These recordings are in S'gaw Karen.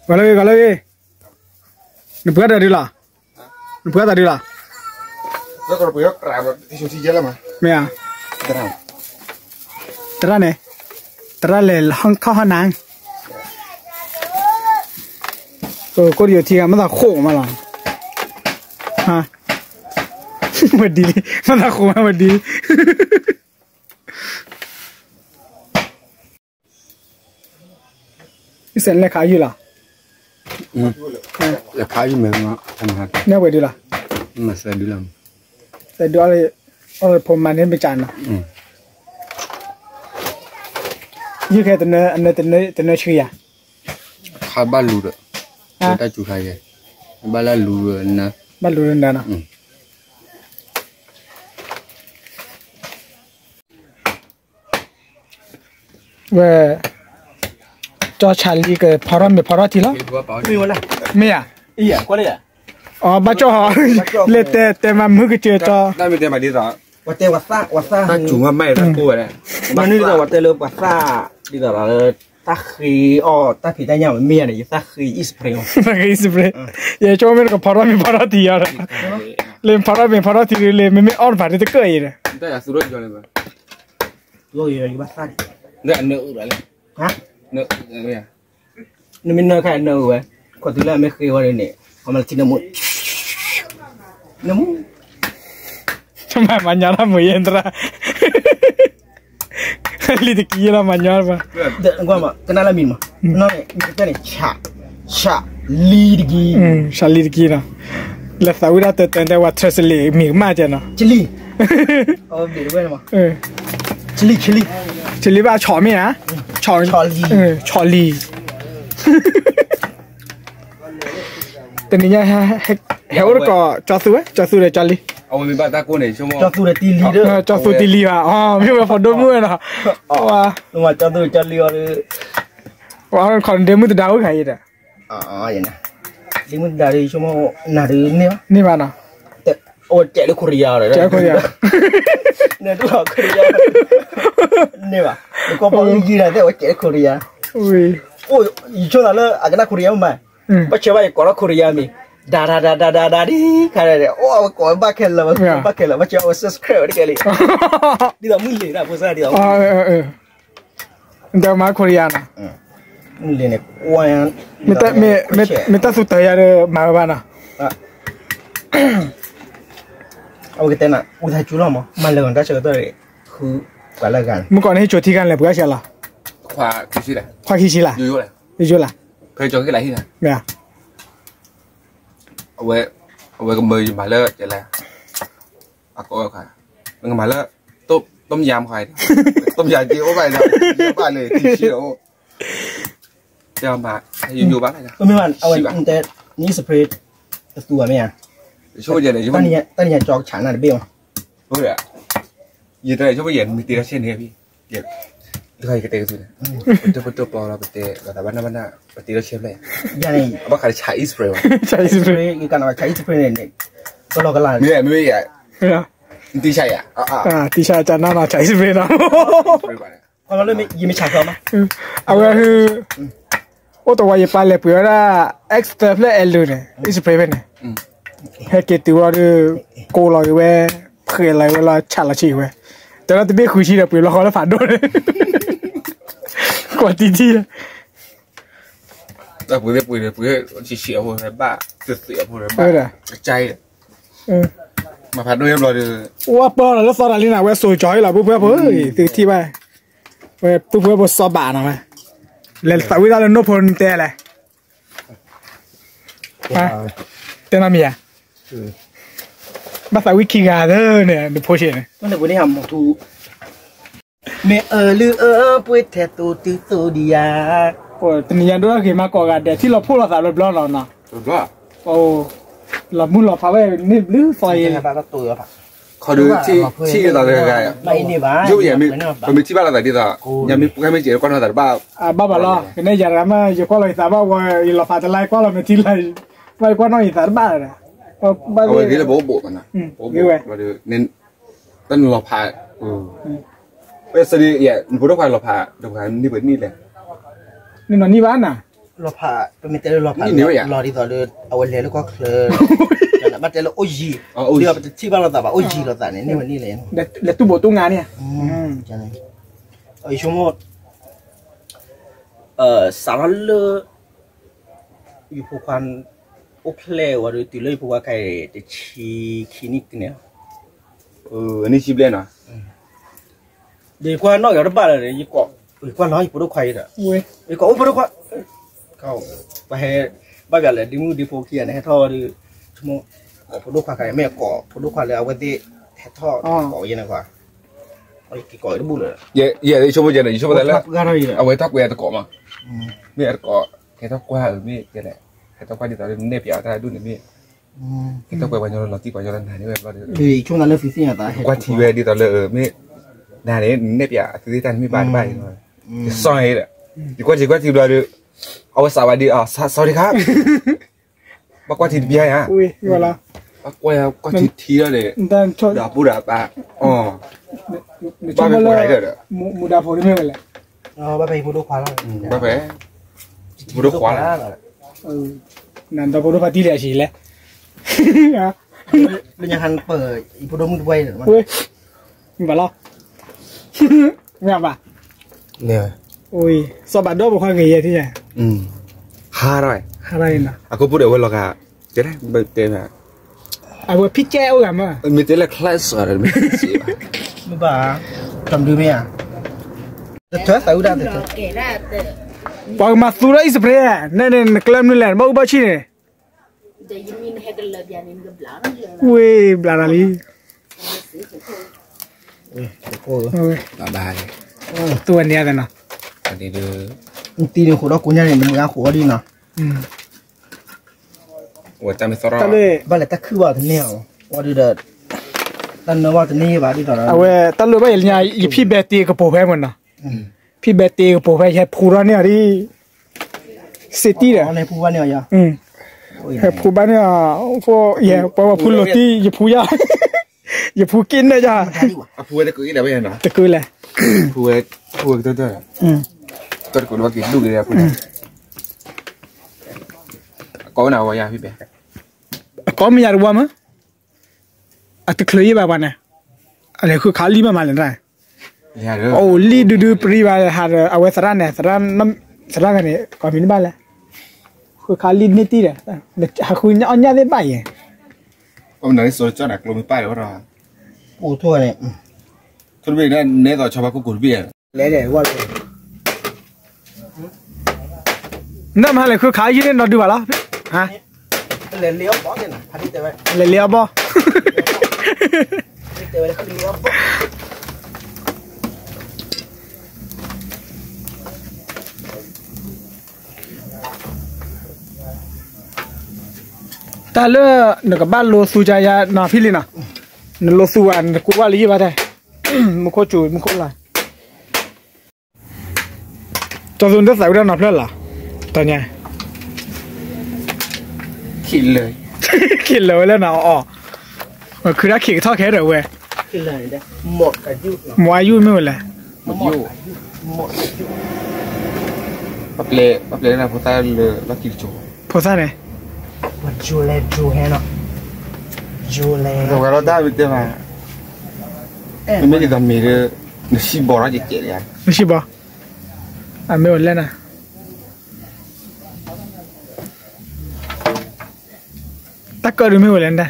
ဂီၤလၢဂ့ၤ ဂီၤလၢဂ့ၤ, နပှဲၤတၢ်ဒုးလီၤ, နပှဲၤတၢ်ဒုးလီၤ, မ့ၢ်ဧါ, သရၣ်န့ၣ်, သရၣ်လဲၤခီၣ်ဟီၣ်နၤ, ကိၣ်တယိၤထံဂၤ မ့ၢ်သးဃိးမးလီၤ, ဝဲဒ်လံ, မ့ၢ်သးဃိးမးဝဲဒ်လံ စဲးလဲၤခးယုၢ်လီၤ, လဲၤခးယုၢ်မဲာ်, နဲၣ်ဝဲဒုလီၤ, သဲဒုအီၣ်လၢ, အီၣ်လၢဖိမၤန့ၣ်မ့ၢ်ကၢ်နီၤ, ယုၢ်ခဲတနၢၤဆှံယၤ, ခါဘၣ်လူၤဒီး, တၢ်စူၤခါယဲ, ဘၣ်လၢလူၤ, ဘၣ်လူၤဒီးနၤနီၤ ဝဲ, ကၠီဆၣ်လံကဖီထီၣ်မ့ၤဖီထီၣ်ထံလီၤ, မ့ၢ်ဧါ, အီ ဘၣ်ကၠီၣ်ဟီ, လဲၤတဲတဲမၤမုာ်ကစၢၢ်ကၠီ, တၢ်မ့ၢ်တဲမၤဒ်သိး, ဝဲတဲဝဲသၣ်, ဝဲသၣ်, မနုၤဒ်သိးဝဲတဲလၢပှၤသၣ်, ဒ်သိးလၢ, တၢ်ဃ့အီၣ်တၢ်ဖံးတၢ်ညၣ်မ့ၢ်န့ၣ် ယသၣ်ဃ့ spray, ယဆိကမိၣ်မ့ၢ်နကဖီထီၣ်မ့ၤဖီထီၣ်ထံအီၤဒီး, လၢဖီထီၣ်မ့ၤဖီထီၣ်ထံဒ်လဲၣ် မ့မ့ၢ်အီၣ်တဖၣ်ဒ်တကၢၢ်အံၤဒီး, နမ့ၢ်နၢၤခါ နၢၤဝဲ, ခိၣ်တုၤလၢအမ့ၢ်ဃ့ဝဲန့ၣ်, အမၤလၢထံနၢမူ, နၢမူ, မၤညီတၢ်မုာ်ယဲၢ်တရၣ်, လံတကံလီၤမၤညီတၢ်, ကနၣ်လၢမံၤမး, မံၤတကဲန့ၣ်, ဆၣ်လံတကံ, ဆၣ်လံတကံနီၤ, လဲၤသးဝံၣ်ဒၣ်တၢ်တဲဝဲ translate မံၤကမၣ်ကဲနီၤ, လံ, လံဘၣ်ဆီၣ်မ့ၢ်ဧါ, ဆီၣ်လံ, တနံၤညါ, ဟဲအိၣ်တကိး ကၠီသူဝဲ ကၠီသူဒီးကၠီလံ, ကၠီသူတံၢ်လံဘၣ်, မ့ၢ်ဝဲဖီဒိၣ်မုၣ်ဝဲနီၤ, ကၠီသူတံၢ်လံအီၤဒီး, ခီဒ့မုၣ်တဒါအိၣ်ခါအံၤဒီး, ဒ့မုၣ်တဒါဒ်ဆိကမိၣ်, နၤဒ်န့ၢ်ဘၣ်, န့ၢ်ဘၣ်နီၤ, အိၣ်ကဲးလၢခိရံယါ, န့ၢ်ဘၣ်, နကွၢ်ပီယံၤဒီး အိၣ်ကဲးလၢခိရံယါ, ယဆိသးလၢ အကနၣ်ခိရံယါမး, ဘၣ်ဆၢဘၣ်ယကိးထီၣ်ခိရံယါမံၤ, ဒၤဒၤဒၤဒၤဒၤဒ်ခါ, အိၣ်ဝဲကိးဝဲဘၣ်ခဲလၢာ်, ဘၣ်ခဲလၢာ် ဘၣ်ဆၢအဝဲ subscribe ဝဲတကဲလံ, ဒ်သိးမုၢ်လ့ၤတၢ်ဖိစၢ်ဒ်သိး, ဒီးမၤခိရံယါနီၤ, မုၢ်လ့ၤန့ၣ်, မ့ၢ်တၢ်သူတၢ်ယါဒီးမၤဝဲဘၣ်နီၤ, အဝဲကတဲနၤ ဝံသးစူၤလီၤမး မၤလၢာ်ဂီၤတၢ်ဆၢကတီၢ်, ဃုပှၤလၢဂၤန့ၣ် မုၢ်ကီၢ်န့ၣ် ဟ့ၣ်ကၠိထံခါန့ၣ် ပှဲၤဆံလီၤ, ခွါခံဆံလီၤ, ယိယိလီၤ, ဖဲကၠီက့လးဟံၣ်န့ၣ်, မ့ၢ်, အဝဲ, အဝဲကမၢယမၤလၢ, အကိးဝဲခွါ, နကမၤလၢ, ต้มยำခွါ, ต้มยำက့အိၣ်ဘၣ်ဒီး, ဘၣ်လၢခံဆံလီၤ, တဲမၤ, ယိယိဘၣ်, မ့ၢ်ဘၣ်, အဝဲတဲ, န spray တသူဘၣ်မ့ၢ်ဧါ, တၢ်နံၤညါကၠီကဆးနၤတဘ့ၣ်မး, ယတဆိကမိၣ်ယဲၢ်မ့ၢ်တ့ထီၣ်ဆဲန့ၣ်, တခါယကတဲကသုန့ၣ်, ပတိၢ်ပတိၢ်ပီလီၤ ပတဲလီၤသးဘၣ်နၢ်ဘၣ်နၢ်, ပတ့ထီၣ်ဆဲဖျဲၣ်, အဘၣ်ဃးလၢဆး spray ဘၣ်, ဆး spray န့ၣ်, ကလီကလီ, မ့ၢ်မ့ၢ်ယၤ, တံဆးယၤ, တံဆးကနၣ်နီၤ ဆး spray နီၤ, ယမ့ၢ်ဆးကီမး, အဝဲ, အိၣ်တဝီယပၢ်လဲၤပှ့ၤဝဲဒၣ်, extra ဖျဲၣ်အဲလူးန့ၣ် spray ဖဲန့ၣ်, ဟဲက့ၤတုၤဝဲဒီး, ကိးလီၤက့ၤဝဲ, ဖှဲးလီၤက့ၤဝဲလီၤ ဆးလီၤဆံးဝဲ, တဲလီၤတဘ့ၣ်ဃုဆံဒီးပှ့ၤလီၤဃီလၢဖးဒိၣ်န့ၣ်, ကွၢ်တံၢ်တံၢ်, ပှ့ၤပှ့ၤပှ့ၤ, ဆံးဆံးအဖိဘၣ်, သုးသုးအဖိဘၣ်, ကစၢ်, မၤဖးဒိၣ်ယဘျီဒီး, ဝဲပၢလီၤလၢသီတၢ်လံန့ၣ် အဝဲစိာ်ကၠီအံၤလီၤ ပုၢ်ဖုဖိ, သုကထံၣ်ဘၣ်, ဝဲပုၢ်ဖုဖိစီၤဘၣ်နီၤ, လဲၤသးဝံၣ်တၢ်လၢနိၣ်ဖိနတဲလဲၣ်, တဲနီတမံၤဧါ, ဘၣ်သးဝံၣ်ခံဂၤသၢန့ၣ် နဖိဆံးန့ၣ် မ့ၢ်အၢလုၢ်အၢပှ့ၤထဲသိးတုၤသိးဒံးယၤ, တနံၤညါဒိၣ်ထီၣ်က့ၤမၤကိးဂၤဒဲး ထံၣ်လီၤဖှိၣ်လိာ်သးဘျီဘျီလီၤနီၤ, လီၤမုၢ်လီၤဖးဝဲန့ၣ်ဘျုးသီအံၤ, ခီဒုး, ထံၣ်သးတဂၤဂၤ, ယိယဲၢ်မ့ၢ်, ပမ့ၢ်ထံၣ်ဘၣ်လိာ်သးဒ်သိး, ညါမ့ၢ်ပှဲၤမ့ၢ်ကဲးကွၢ်နီၣ်သးတဘၣ်, ဘၣ်ဘၣ်လီၤ, ကနဲယၤတဂၤမ့ၢ် ယကွၢ်လီၤယသးဘၣ်ဝဲ ယလီၤဖးတလါကွၢ်လီၤမ့ၢ်ထံလါ, ဘၣ်ယကွၢ်နီၣ်ယသးတဘၣ်ဒီး, ဝဲ, တၢ်နလီၤဖး, ဝဲစဒံး, နဖိဒိၣ်ခွါလီၤဖး, ဒိၣ်ခွါနံၣ်ပှဲၤနံၣ်လဲၣ်, နနီၢ်နံၣ်ဘၣ်နၤ, လီၤဖး ပမ့ၢ်တဲလၢလီၤဖးန့ၣ် လီၤဒ်သိးလၢ အဝဲလဲၤလၢကီၢ်ချၢ ဘၣ်တဲလၢအိၣ်ယံၤ ဒ်သိးပတထံၣ်ဘၣ်လိာ်သးဘၣ် အိၣ်ယံၤလိာ်သးန့ၣ် န့ၢ်ဝဲန့ၣ်လဲၣ် လဲၤတူၢ်ဘိးတူၢ်ငါန့ၣ် ယဆိကမိၣ် စးထီၣ်လၢ ယဖိခွါ အိၣ်ဖျဲၣ်ဝံၤဒီး တုၤလၢယဖိခွါခါအံၤ တဆံခံနံၣ်ကန့ၣ်လီၤ နံၣ်ဆံဘျဲၣ်နီၤ ဒီးယကွၢ်နီၣ်က့ၤအီၤတဘၣ်လၢၤဒီး ယကိး ယကွၢ်လီၤယဖိဒိၣ်ခွါအံၤဒီး ယကိးအိၣ်ဖိဒိၣ်ခွါ ပှၤဟဲ ဘၣ်ပၠးလဲၣ် ဒ့မုၣ်ဒ့ဖိခံဂၤန့ၣ် ဟဲထီၣ်ဝဲဒီး ဆိကမိၣ် ကိးဖိဒိၣ်ခွါခါအံၤ မ့ၢ်ကိးဖိဒိၣ်ခွါလၢအဝဲသ့ၣ် ဟဲထီၣ်ကိးယဲန့ၣ်ခွါ ယကိးအံၤတဘူၣ်လၢၤ ယဆိကမိၣ်ယဲန့ၣ် ယဆိကမိၣ်တၢ်လၢ အဝဲထီၣ်ကွဲးအတကိးမး မ့ၢ်အတကိး ကဲထီၣ်ကွၢ်အမ့ၢ်ကဲလဲၣ် ကဲထီၣ်ကွၢ်ဒ်သိးလၢနဲၣ်ပၠးတၢ်ဒူၣ်န့ၣ်မ့ၢ် ကဲထီၣ်ကွၢ်ပှၤညီလီၤတံၢ်ပှၤညီလီၤနၤန့ၣ်ဝဲဘျီဒီး ကွၢ်ထံဝဲဒ်သိးလၢ မ့ၢ် နၤန့ၣ် နဲၣ်ပၠးအသုသ့ၣ်တၢ်န့ၣ်မ့ၢ်ဘၣ်တဘၣ်အံၤလီၤ ယစီၣ်အံၤဒီး ယကွၢ်ထံကွၢ်ထံဘျီဒီး အဝဲစးဝဲဒ်အီၤ စီၤဒံခါ ဘၣ်ကွၢ်ထံတပျၢ်ယါ ဘၣ်ကွၢ်ထံထံလီၤန့ၣ် ဒီးအပူၤဒီးအပၢ် ဘၣ်ဖဲကွၢ်ဒီး မူဒါဖိတမ့ၢ်ဝဲလဲၣ် ဘၣ်ဖဲ ဖိဒိၣ်ခွါလီၤ နဒီဖိဒိၣ်ဖးတံၢ်လၢအဆံးလဲၣ် လၢညါဟးပၢၢ် ယဖိဒိၣ်မုၣ်တပှၢ်အံၤ ဘၣ်လီၤ မ့ၢ်ဘၣ် စီၤဘၣ်ဒီဘၣ်ခွါဂ့ၤယဲၢ်ထံၣ်ညါ ဟါထီၣ် ဟါထီၣ်အံၤနီၤ အခိၣ်ပူၤဒီးအဝဲလီၤဂာ် တဲ တဲ အဝဲဖံကဲအိၣ်ဂၤမး မ့ၢ်တဲလၢ class မ့ၢ်ဘၣ် တမဒုမ့ၢ်ဧါ တထၢသးဝံၣ်ဒၣ်တထၢ ပှၤကမၤသူထီၣ်အံၣ်စပရ့း နဲၣ်န့ၣ် နကျၢၤမနုၤလဲၣ် နဘၣ်အူဘၣ်ဆံၣ်န့ၣ် ဝ့ၢ်ဘျးတၢ်လံ သူဝဲန့ၣ်သနီၤ တံၤန့ၣ်ဃိးဒီးကိးညါန့ၣ် နမ့ၢ်ဃိးအီၤဒ်နီၤ ဝဲတၢ်မ့ၢ်သီထီၣ် ဘၣ်လဲၤတၢ်ခုၣ်ဘၣ်တန့ၢ်အီၤ ဝံၤဒီး တၢ်နၢဘၣ်တန့ၢ်ဘၣ်ဒ်သိးဒီး အဝဲတၢ်လိၣ်ဘၣ်ယၤလၢညါ ယဖံဘဲတ့ကပိာ်ဖဲမ့ၢ်နီၤ ဖံဘဲတ့ကပိာ်ဖဲ ယဟဲဖူထီၣ်န့ၢ်အီၤဒ် စ့တံၢ်ဒီး ဟဲဖူဘၣ်န့ၢ်အီၤ ယဲ ပှၤဝဲဖူလိာ်တံၢ် ယဖူယါ ယဖူက့ၤနၢ်ယါ အဖူဝဲတကုၤအံၤဒၣ်ဝဲနီၤ တကုၤလဲၣ် ဖူဝဲ ဖူဝဲကတၢၢ်တၢၢ် တၢ်တကိးလၢဘၣ်က့ၤဒူၣ်က့ၤအဖူ အကိးဝဲနၤဝဲယါဖံဘဲ အကိးမ့ၢ်ယၤတဝါမး အတချုးယံၣ်ဘၣ်ပှၤန့ၣ် အလဲၤဃုခးလံမးမးလဲၣ်တၢ် အိၣ်လံဒုဒုပရံဘၣ်ဟးဒီး အဝဲသရၣ်န့ၣ် သရၣ်ဂၤန့ၣ် ကိးမံၤတဘၣ်လဲၣ် ဃုခးလံန့ၢ်တံၢ်ဒီး ဟးဃုအီၣ်ညၣ်သ့ၣ်ဘၣ်ယဲၢ် အိၣ်နၤလံစိကၠီၣ်နၤကျိမ့ၢ်ပၢ်ဒီးဝဲဒီး အိၣ်ထိၣ်န့ၣ် ထိၣ်တဘ့ၣ်န့ၣ် နဲသိးဆီဘၣ်ခိၣ်ကိၤတဘ့ၣ် လဲၤလဲၤဝဲ နမ့ၢ်ဟဲလဲၤဃုခးယံၣ်န့ၣ် နီၢ်ဒုဘၣ်လီၤ ဟါ လဲၤလ့အီၣ်ဘီ လဲၤလ့အီၣ်ဘီ တၢ်လၢ နကဘၣ်လိသူကါယါနီၤဖံလံနီၤ နလိသူဘၣ် နတကူဘၣ်လၢယံၣ်ဘၣ်တဲ မူခိၣ်စူၤ မူခိၣ်လၢ် ကၠီသူနတသးဝံၣ်တၢ်နီၤဖျၢၣ်လီၤ တၢ်ညါ ခံလၢာ်ဝဲလၢနီၤအီၤ ခုတၢ်ခံးကထီၣ်ခဲဒီးဝဲ မွၤအယုၢ်မ့ၢ်ဝဲလဲၣ် ပှၤပျဲ ပှၤပျဲလၢဖိသၣ်လၢလီၢ်ခံတစိၤ ဖိသၣ်န့ၣ် ပဝဲလီၤတၢ်မ့ၢ်တဲမး မ့မ့ၢ်ဒ်သိးမ့ၢ်ဒီး နစံၣ်ဘီထီၣ်ကဲးကဲးလံ နစံၣ်ဘီ အမ့ၢ်ဝဲလဲၣ်နၤ တၢ်ကၢၣ်ဒုးမ့ၢ်ဝဲလဲၣ်နၤ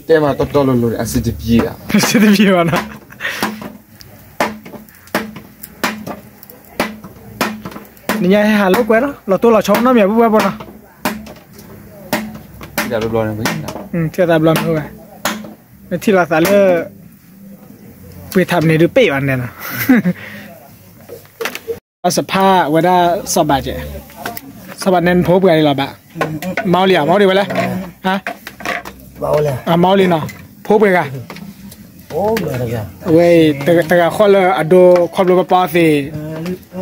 တဲမးတီတီလိၤလိၤ အစံတပံၤ အစံတပံၤဘၣ်နီၤ နညါဟဲဟးလိာ်ကွဲလီၤ လီၤတိၢ်လီၤဆီနီတမံၤ အပုၢ်ဝဲၢ်ဖိနီၤ ထံၣ်သးဘျီမ့ၢ်ဝဲ နထံၣ်လီၤသးလၢ ပှ့ၤထးပန့ၣ်ဒုးပ့ၢ်ဘၣ်န့ၣ်နီၤ အစဖါဝဲဒၣ်စီၤဘးကဲး စီၤဘးန့ၣ်ဖိပှဲၤလံလီၤဘၣ် မၤအီၤလံဧါ မၤအီၤဒံးဝဲလဲၣ် ဟါ မၤအီၤလံနီၤ ဖိပှဲၤဂၤ အဝဲအံၤ တဂၤဃီလၢအဒိခီဖျိပပာ်အီၤသ့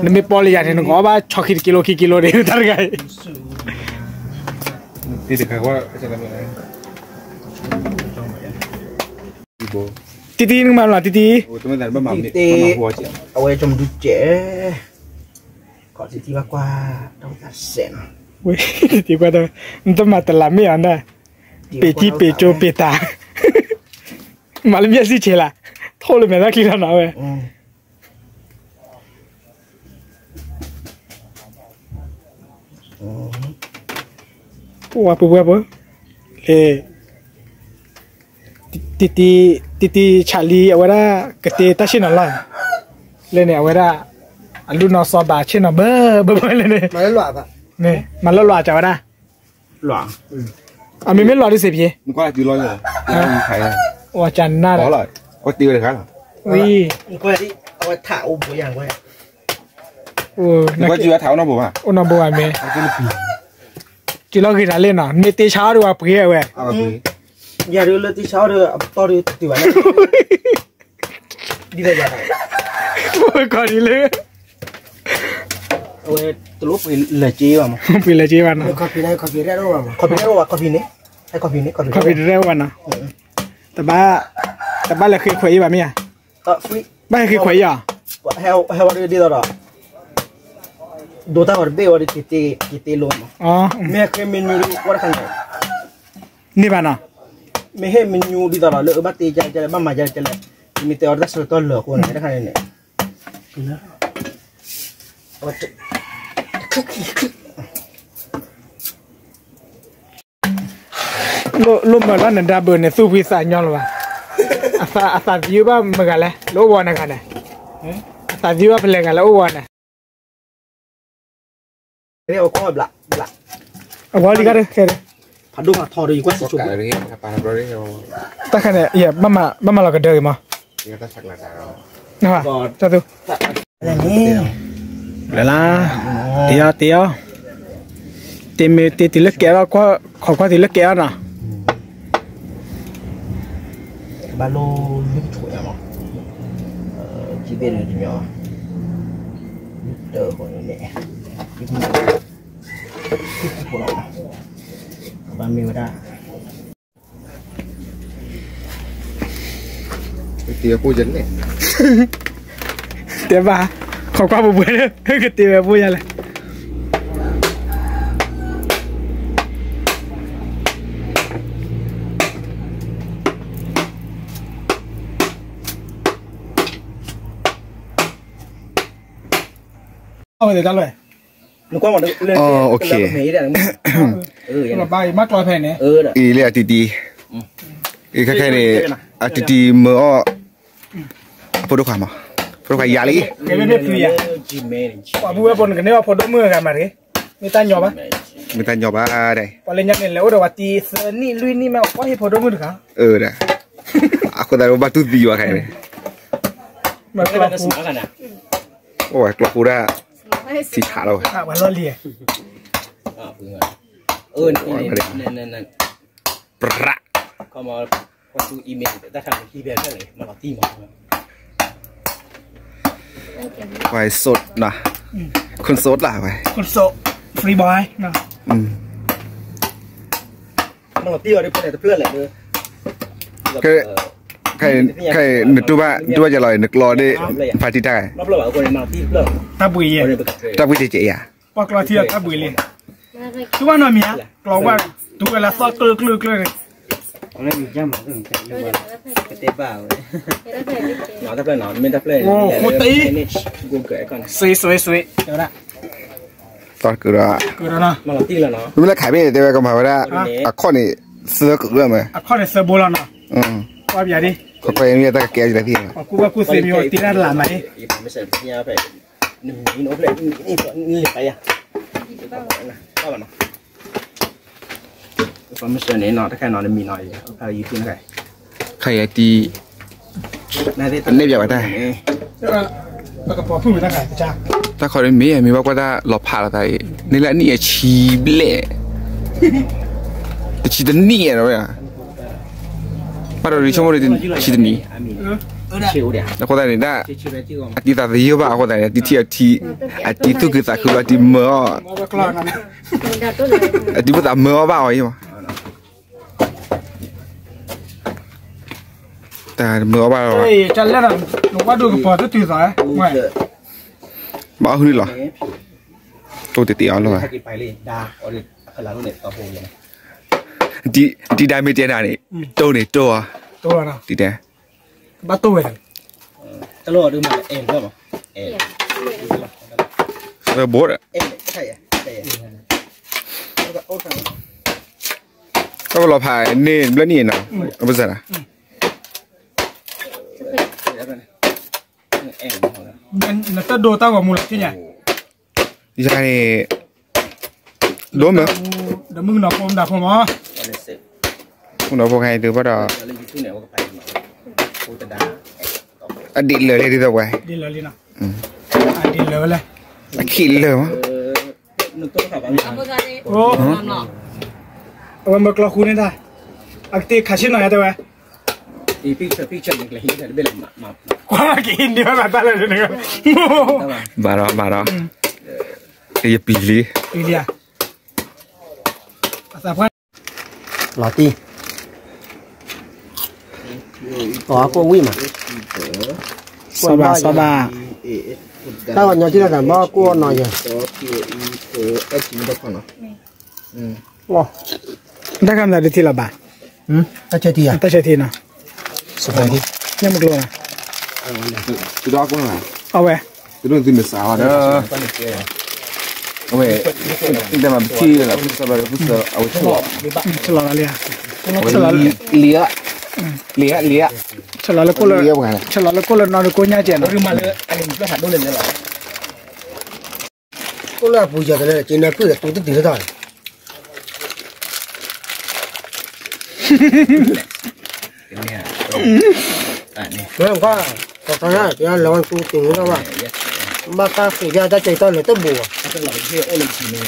နမ့ၢ်ပီလံယၤန့ၣ် နကအီၣ်ဘၣ်ဆီခံတကံလိခံကံလိန့ၣ် တၢ်တဂၤအံၤ တဂၤဃီ ဘိ တံတံနမၤလီၤတံတံ, အဝဲကၠီမဒုစဲး, ခီၣ်တံတံဘၣ်ကွၢ်, တံတံကွၢ်, နတမၤတလးမ့ၢ်အီၤနၤ, ပ့ၤကံပ့ၤကၠိပ့ၤတၢ်, မၤလၢမ့ၢ်စံးဆဲးလၢ်, ထိၣ်လၢမဲာ်သၣ်ချံလီၤနီၤဝဲ ပဝဲပဝဲပ, လၢ, တံတံ, တံတံဆးလံအဝဲဒၣ်, ကတ့တၢ်ဆ့ၣ်နီၤလီၤ, လၢန့ၣ် အဝဲဒၣ်, အလူၢ်နီၢ်စီၤဘၣ်ဆ့ၣ်နီၤဘၢဘၢဘၢလၢန့ၣ်, မၤလၢလီၤအကဝဲဒၣ်, အမ့မ့ၢ်လီၤဒ်စ့ၢ်ဖဲ, အကနၣ်, ဝဲ, အိၣ်နီၢ်ဘိဘၣ်မ့ၢ်, တုၤလီၤဂ့ၤတၢ်လၢနီၤ မ့ၢ်တ့ဆါအီၤဒီးဝဲပှ့ၤဝဲ, ယၤဒုးလၢတ့ဆါအီၤဒီးအပတီၢ်ဒုးတတုၤဘၣ်န့ၣ်, ဒ်သိးယၤ, ကီၢ်ဒ်လၢ, အဝဲတလိၣ်ပှ့ၤလၢက့ဘၣ်မး, ပှ့ၤလၢက့ဘၣ်နီၤ, ခီၣ်ဖံးန့ၣ်, ခီၣ်ဖံးတရဲၣ်အိၣ်ဘၣ်နီၤ, တဘၣ်လဲၤဃ့ခွဲးအံၤဘၣ်မ့ၢ်ဧါ, ဘၣ်ဟဲဃ့ခွဲးအံၤဧါ, ဟဲဝဲဒ်သိးဒီး ဒိတၢ်ဂီၤတဘ့ၣ်ဝဲဒီး က့ၤတ့လိမး, မ့ၢ်ဟဲမ့ၢ်နူၤဒ်ကွၢ်တခါန့ၣ်, န့ၢ်ဘၣ်နီၤ, မ့ၢ်ဟဲမ့ၢ်နူၤဒ်သိးဒီး လၢအဘၣ်တ့ကလဲၣ် ဘၣ်မၤကလဲၣ်, မ့ၢ်တဲအီၤတၢ်ဆၢကတီၢ်လၢာ်အဃိန့ၣ် တခါန့ၣ်န့ၣ် လိၣ်မၢလီၤနဒါဘၢၣ်န့ၣ် သူၣ်ဖှံသးညီလၢၤဘၣ်, အသးသံဝဲဘၣ်မတၤဂၤလဲၣ် လၢအိၣ်ဝဲနဂၤန့ၣ်, အသးသံဝဲဘၣ်ဖဲလဲၣ်ဂၤလၢအိၣ်ဝဲန့ၣ်, အဝဲလံဂၤဒၢး, တၢ်ခါန့ၣ် ဘၣ်မၤလီၤကဒၢက့ၤမး, တၢ်ခါန့ၣ် လၢ်လၢ်, တ့အီၤတ့အီၤ, တ့မ့ၢ်တ့တုၤလၢကဲးထီၣ်, ခိးကွၢ်တုၤလၢကဲးထီၣ်နီၤ, ဘၣ်လိၣ်လုၢ်ဆိၣ်ညါမး, ကံဘ့ၣ်လၢတညီ, တၢ်ဃိန့ၣ်, ဘၣ်မ့ၢ်ဝဲဒၣ် တဲဘၣ်, ခိးကွၢ်ပှဲၤပှဲၤလၢ ကတ့ဝဲဖိယၤလဲၣ်. အဝဲတၢ်လီၢ်, အံၤလၢအတံတံ, အံၤခဲခဲန့ၣ် အတံတံမၢအီၣ် အဖိဒိၣ်ခွါမး, ဖိဒိၣ်ခွါယၤလံ, ပှၤဘုဝဲဖိနကန့ၢ်အီၣ်ဖိဒိၣ်မုၣ်အဂၤမးတဂ့ၤ, မ့ၢ်တၢ်ညီဘၣ်, မ့ၢ်တၢ်ညီဘၣ်ဒဲး, ပှၤလၢညါန့ၣ် လဲၤအိၣ်ဒီးဝဲတံသၢနံၣ်လွံၢ်နံၣ်မး ကွၢ်ဟ့ၣ်ဖိဒိၣ်မုၣ်တဂၤ, အဃိသတးဘၣ်တူၢ်သံယွၤခဲန့ၣ်, မၤကျီပူၤ, အိၣ်ဝဲကျီပူၤဒၣ်, ထံဆးလီၤဝဲ, ပှၤလီၢ်လံၤ, ပြး ဝဲစိတ်นะ คนโสดล่ะဝဲ คนโสด free boy ခဲ ခဲ နတူၢ်ဘၣ် နတူၢ်ဘၣ်ကလီၤ နကျီဒ် ဖးတံၢ်တၢ် တၢ်ဘှံးယဲ တၢ်ဘှံးတကဲးယၤ ပှၤကျီထံအတၢ်ဘှံးလံ, တူၢ်ဘၣ်နီတမံၤဧါ, ကျီဝဲ တူၢ်ဝဲလၢသီၣ်ကျၢၢ်ကျၢၢ်ကျၢၢ်န့ၣ်, အိၣ်ဃိတအံၤ, စ့စ့စ့, သီၣ်ကုၢ်ဒီး, မ့မ့ၢ်လၢခးဘ့ၣ်န့ၣ် တဲဝဲကမၤဝဲဒၣ်, အခီၣ်န့ၣ် သၢကုၢ်လီၤမး, အခီၣ်န့ၣ်သၢဘိလီၤနီၤ, ကွၢ်ပယၤဒ်, ခီခီအံၤမ့ၢ်တၢ်ကကဲအီၤလၢသ့ၣ်, ပှၤကူၣ်ဘၣ်ကူၣ်သ့မ့ၢ်ဝဲတ့တၢ်တလးမးအံၤ information န့ၣ်နီၤ တခါနီၤ နမံၤနီၤ ခါယတံၢ်, န့ၣ်ပျဲဝဲတၢ်, တၢ်ခီန့ၣ်မ့ၢ် မ့ၢ်ဘၣ်ကွၢ်တၢ်လီၤဖးလီၤသးအံၤ န့ၣ်လၢအနံၣ်အဆံဘျဲၣ်, တဆံတနံၣ်ဝဲ ဘၣ်ဒီးရံဆိကမိၣ်ဒီး တဆံတနံၣ်, အဃိသတးန့ၣ်ဒၣ်, အတံၢ်သးသယုၢ်ဘၣ်အဃိသတးန့ၣ် အတံၢ်ထံၣ်အထံၣ်, အတံၢ်သူၣ်ခုသးခုဘၣ် အတံၢ်မၢအီၤ, အတံၢ်ဖိသးမၢအီၤဘၣ်အီၤအံၤမး တၢ်မုာ်အီၣ်ဘၣ်လီၤ, ဘၣ်အီၣ်ဟုန့ၣ်လီၤ, တိၣ်တတ့အီၤလီၤ, ဒံဒၣ်မ့ၢ်တဲနၤန့ၣ်, တိၢ်န့ၣ်တိၢ်အီၤ, ဒံဒၣ်, ဘၣ်တိၢ်ဝဲ, ဘိး, တၢ်ကလီၤဖးန့ၣ်ဘျီန့ၣ်နီၤ, အပစၢ်, နတၢ်ဒိတၢ်ဂီၤမူလီၤ, ယၤန့ၣ်, ဒိၣ်မး, ဒီးမုၣ်ကနီၤဖိမတၤဖိမး, မုၣ်ကနီၤဖိခဲအံၤဒုးဘၣ်ဒီး, အဒံးလၢာ်လံဒ်သိးပှၤ, အခံးလၢာ်မး, အဝဲမၢကျီဃူန့ၣ်တၢ်, အကတ့ခးဆ့ၣ်နီၤယၤတဲဝဲ ကွၢ်က့ၤဟံးန့ၢ်ဘၣ်တၢ်လၢန့ၣ်, မၤဒီး, မၤဒီး, ယပျံၤလံ, ပျံၤလံဧါ, အသးပှၢ်, လီၤတံၢ်, အကိၣ်ဝံၣ်မး, စီဘၣ်, စီဘၣ်, တၢ်ဂီၤညီထံၣ်လီၤသးဘၣ်ကိၣ်အီၣ်နီၤယၤ တၢ်ခါမနုၤဒုးထံၣ်လီၤဘၣ်, တၢ်ဆၢထံ, တၢ်ဆၢထံနီၤ, ညၣ်မုၢ်ကျိနီၤ, အဝဲ, အဝဲ, ဆလီၤလံ, ဆလီၤလံ, ဆလီၤလၢကိၣ်လၢ, ဆလီၤလၢကိၣ်လၢနီၢ်တကိၣ်ညါကဲနီၤ ကိၣ်လၢအပူၤယၤတလဲၣ် က့နၢ်ဖုၣ်ဒီးတူတတုၤလၢတၢ်န့ၣ်, မ့ၢ်ကွၢ်, ကီၢ်ခါညါ က့လၢဝဲတူတတုၤလၢတၢ်ဘၣ်, ဘၣ်တၢ်ဃ့ၢ်ဖျါတၢ်ကဲတၢ်လၢတဘိးဘၣ် မ့ၢ်နီၢ်တီၤလၢဃုအီၣ်ယု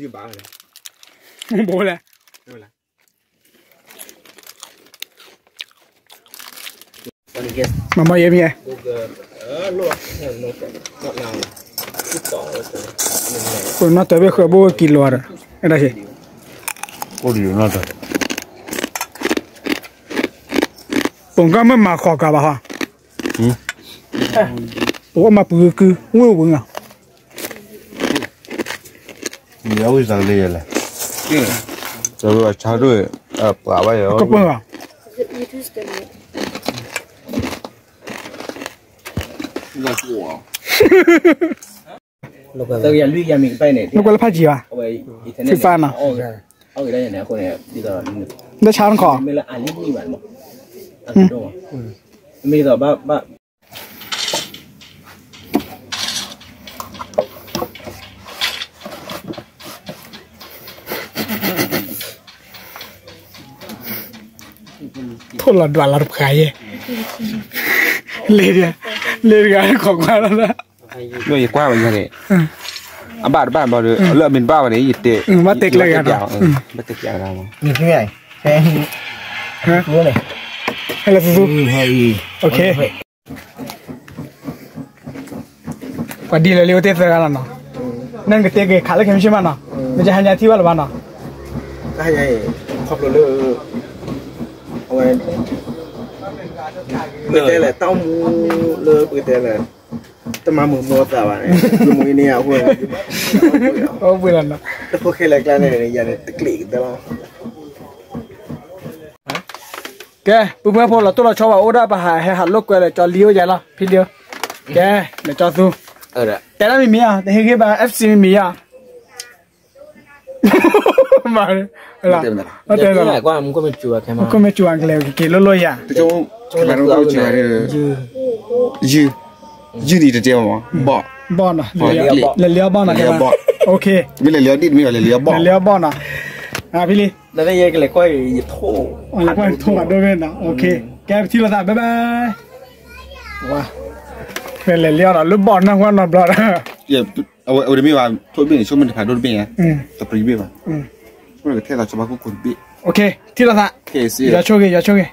ၢ်ဘၣ်လဲၣ်, ဘိလဲၣ်, မ့ၢ်မ့ၢ်ယဲမ့ၢ်ယဲ, နီၢ်တီၤဘ့ၣ်ဃုအဘိကံလိၤဒီး, အဲၣ်ဒိး, ပိာ်ကီၢ်မ့ၢ်မၤဃီၤကၤဘၣ်ဟီ, ပအိၣ်မၤပူၤကု, ဝ့ၢ်ဝံၤနီၤ မ့ၢ်အဝံသးကလၢယလဲၣ်, တဝဲဆါဒိၣ်, ပှၤဘၣ်ယၤ, ကပၢၢ်ဘၣ်, နကွၢ်လၢဖးကံၤဘၣ်, Free Fire နီၤ, လၢဆါနခီၣ် ထိၣ်လီၤဒွးလီၤတဖှးယဲ, လ့, လ့တဂၤခိးကွၢ်လီၤ, ယကွၢ်ဝဲညါန့ၣ်, အဘၣ်တဘၣ်ဘၣ်ဒီး လၢအမ့ၢ်တဘၣ်ဘၣ်န့ၣ် ယတဲ, ဘၣ်တဲကျဲဂၤနီၤ, ဘၣ်တဲကျဲဂၤနီၤ, ဟဲလၢသူသူ, ပှၤဒ်လဲၣ်လံ အိၣ်တ့ၢ်သၢဂၤလီၤနီၤ, နကတဲက့ၤခးလၢခဲမုၢ်ဆ့ၣ်မးနီၤ, မ့ၢ်ကဟါညါထံၣ်ဘၣ်လၢၤဘၣ်နီၤ, တဟါညါအံၤ, ခီဖျိလၢ, အဝဲ, ပကတဲလဲၣ် တၢ်အိၣ်မူလၢပကတဲလဲၣ်, တမၤမုာ်မိၢ်သးဘၣ်န့ၣ်, မုၢ်နံၤအဃိ, အိၣ်ဘှံးလီၤနီၤ, တဖိၣ်ဃဲလဲၤကျါန့ၣ် ယၤန့ၣ်တကျံးကတၢၢ်လီၤ ကဲ, ပုၢ်ဖိဝဲၢ်ဖိလီၤတိၢ်လီၤဆီဘၣ် အိၣ်ဒၣ်ပဟးဟဲဟးလိာ်ကွဲဒီးကၠီလံအိၣ်ယဲလီၤ ဖံလံဧၢ, ကဲ, လၢကၠီသူ, တဲဒၣ်မံၤမံၤဧါ, တဟ့ၣ်ဂံၢ်ဘါ FC မံၤမံၤဧါ, မ့ၢ်, မ့ၢ်ကွၢ်မူခိၣ်မ့ၢ်စူၤအကလဲၤက့ၤလိၣ်လိၣ်ယၤ, ယုၢ်, ယုၢ်န့ၣ်တတဲဘၣ်မး, ဘီၣ်, ဘီၣ်နီၤ, လဲၤလံအီၣ်ဘီၣ်နီၤ, လဲၤလံအီၣ်ဘီၣ်နီၤ, လဲၤလံအီၣ်ဘီၣ်နီၤ, ဖံလံ, ယကွၢ်ထိၣ်ဘၣ်ဒိၣ်မ့ၢ်နီၤ, ကဲပထံၣ်လိာ်သး bye bye, ဝဲ, လဲၤလံအီၣ်ဒီးလၢဘီၣ်နီၤ ကွၢ်နီတဘျီဒီး, အဝဲတမ့ၢ်ဘၣ် ထိၣ်တဘ့ၣ်န့ၣ် ဆိကမိၣ်တဖးဒိၣ်တဘ့ၣ်ညါ, တပြံတဘ့ၣ်ဘၣ်, ကထဲသိးဆီဘၣ်ခိၣ်ခိၣ်တဘ့ၣ်, ထံၣ်လိာ်သး, ယွၤဆိၣ်ဂ့ၤ ယွၤဆိၣ်ဂ့ၤ